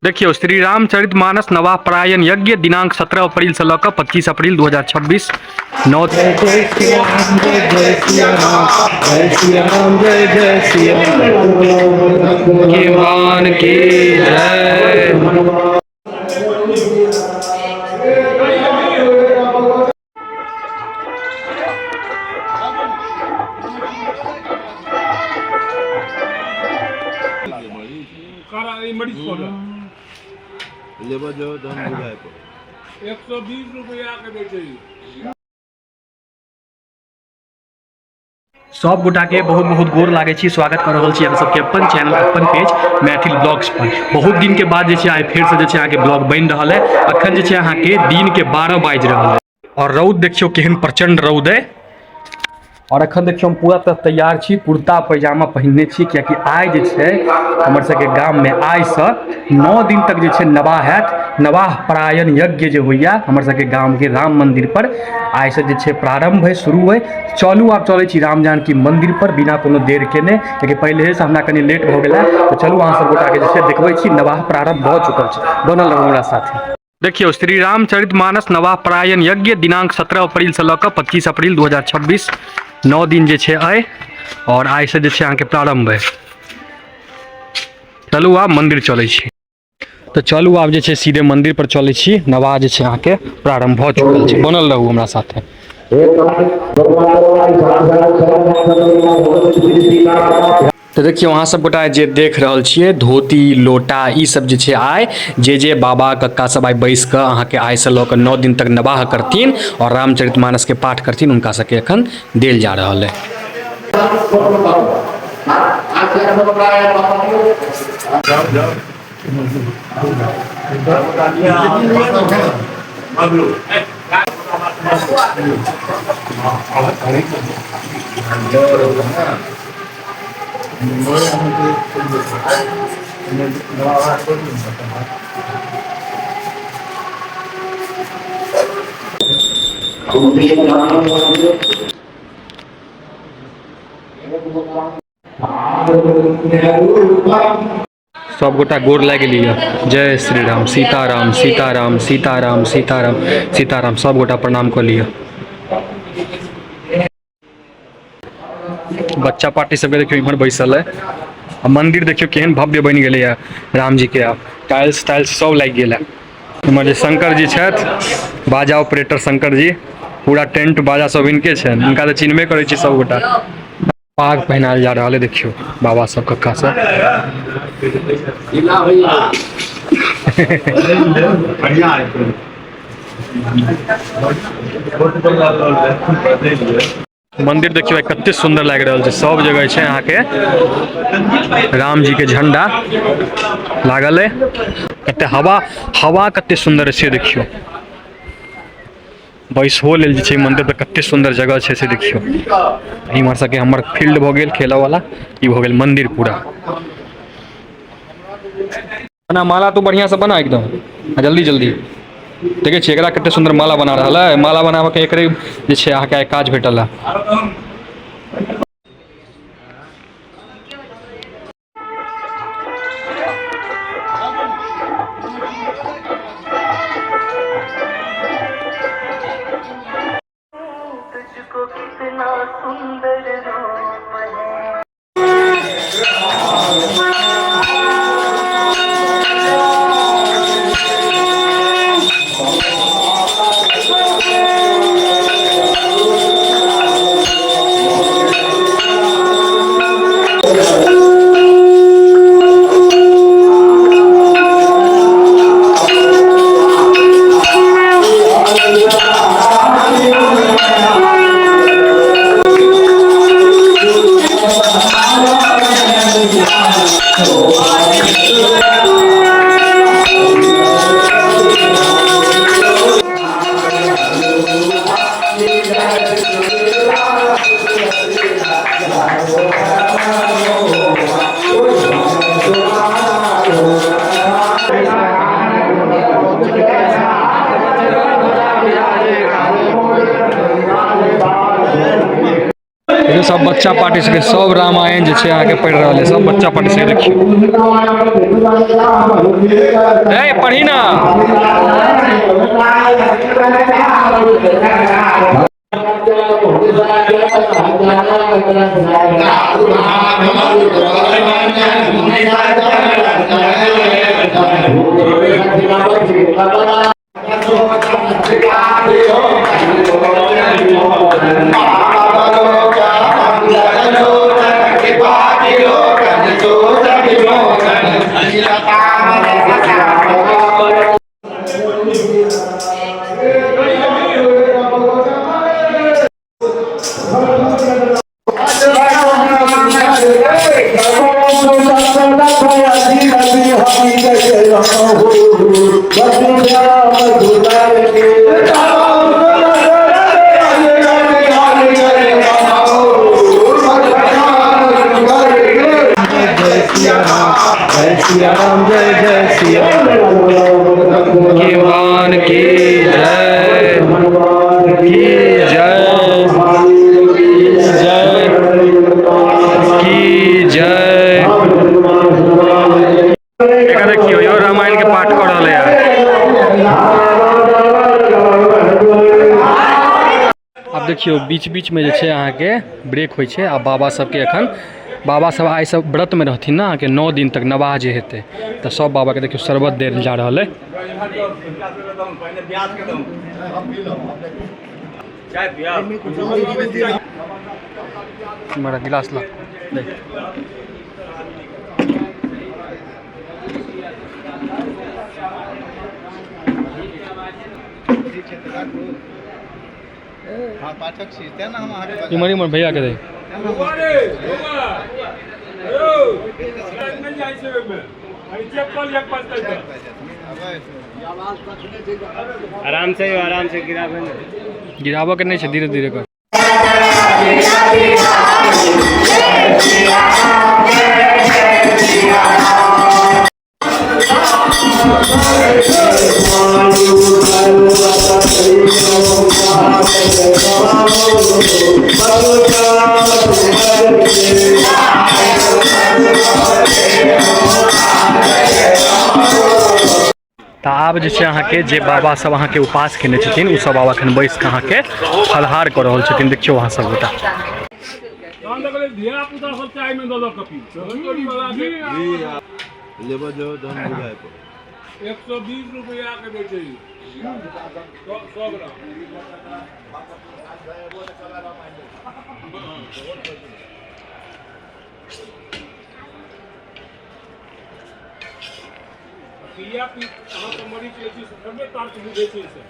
देखियौ, श्री रामचरित मानस नवाह परायण यज्ञ दिनांक 17 अप्रैल से लऽ कऽ 25 अप्रैल 2026 9। जय जय सिया राम, जय जय सिया राम, जय सिया राम, जय जय सिया राम। के मान की जय। लेबऽ जो तहन बुझाय पड़त। 120 रुपया के बेचे। सब गोटा के बहुत बहुत गोर लागै छी, स्वागत कर रहल छी अहाँ सबके अपन चैनल अपन पेज मैथिल ब्लॉग्स पर। बहुत दिन के बाद जे छै आइ फेर से जे छै अहाँके ब्लॉग बनि रहल है। अखन जे छै अहाँके दिन के 12 बाजि रहल है और रौद देखियौ केहन प्रचंड रौद है। और अखन देखियौ हम पूरा तरह तैयार छी, कुर्ता पैजामा पहिनने छी, कियाकि आइ जे छै हमर सबके गाम में आइ से 9 दिन तक जे छै नवाह हैत। नवाह परायण यज्ञ जे होइया हमर सबके गाम के राम मंदिर पर आइ से जे छै प्रारंभ है, शुरू है। चलू आब चलै छी राम जानकी मंदिर पर बिना कोनो देर केने, कियाकि पहिले से हमरा कनि लेट भऽ गेल है। तऽ चलू अहाँ सब गोटा के जे छै देखबै छी, नवाह प्रारंभ भऽ चुकल छै, बनल रहू हमरा साथे। देखियौ, श्री रामचरित मानस नवाह परायण यज्ञ दिनांक 17 अप्रैल से लऽ कऽ 25 अप्रैल 2026 9 दिन जे छै आइ, और आइ से जे छै अहाँके प्रारंभ है। चलू आब मंदिर चलै छी। तऽ चलू आब जे छै सीधे मंदिर पर चलै छी। नवाह जे छै अहाँके प्रारंभ भऽ चुकल छै, बनल रहू हमरा साथे। तऽ देखियौ अहाँ सब गोटा जे देख रहल छियै धोती लोटा ई सब जे छै आइ जे जे बाबा कक्का सब आइ बैस कऽ अहाँके आइ से लऽ कऽ 9 दिन तक नवाह करथिन और रामचरित मानस के पाठ करथिन, हुनका सबके एखन देल जा रहल है। सब गोटा गोर लागि लिअ। जय श्री राम, सीताराम सीताराम सीताराम सीताराम सीताराम, सब गोटा प्रणाम कऽ लिअ। बच्चा पार्टी सबके देखियौ इम्हर बैसल है। आ मंदिर देखियौ केहन भव्य बनि गेलैए राम जी के, आब टाइल्स टाइल्स सब लागि गेल है। इम्हर जे शंकर जी छथि, बाजा ऑपरेटर शंकर जी, पूरा टेंट बाजा सब इनके छनि, हिनका तऽ चिन्हबे करै छी सब गोटा। पाग पहिनायल जा रहल है, देखियौ बाबा सब कक्का सब। मंदिर देखियौ कते सुंदर लागि रहल छै, सब जगह छै अहाँके राम जी के झंडा लागल है। कते हवा हवा कते सुंदर छै देखियौ। बैसहो लेल जे छै मंदिर पर कते सुंदर जगह छै से देखियौ। इम्हर सबके हमर फील्ड भऽ गेल खेलऽ वाला, ई भऽ गेल मंदिर पूरा। बना माला तो बढ़िया से बना एकदम, जल्दी जल्दी। देखै छियै एकरा कते सुंदर माला बना रहल है। माला बनाबऽ के एकरे जे छै अहाँके आइ काज भेटल है। तुझको कितना सुंदर रूप है। सब बच्चा पार्टी सबके सब रामायण जे छै अहाँके पढ़ि रहल है, सब बच्चा पार्टी सबके। देखियौ, ए पढ़ी ना। जय सिया राम, जय जय सिया। भगवान की जय, की जय, जय की जय। एकरा देखियौ, इहो रामायण के पाठ कऽ रहल है। आब देखियौ, बीच बीच में जे छै अहाँके ब्रेक होइ छै। आ बाबा सबके एखन बाबा सब आइ सब व्रत में रहथिन ने अहाँके 9 दिन तक नवाह जे हेतै, तऽ सब बाबा के देखियौ शरबत देल जा रहल है। मेरा गिलास ला ले। पाठक छी तेँ ने हम अहाँके इमहर इमहर भैया के दे। आराम से, आराम से गिराबे। गिराबऽ के नहि छै, धीरे धीरे कर। तऽ आब जे छै अहाँके जे बाबा सब अहाँके उपास केने छथिन, ओ सब बाबा एखन बैस कऽ अहाँके फलहार कऽ रहल छथिन। देखियौ अहाँ सब गोटा। तहन तऽ कहलियै धिया पुता सब चायमे दऽ दऽ कऽ पी। लेबऽ जो तहन बुझाइ पड़त। 120 रुपैआके बेचै 100 ग्राम। किया पी अहाँ तऽ मरीच लै छी, थोड़बे तार बुझै छै से।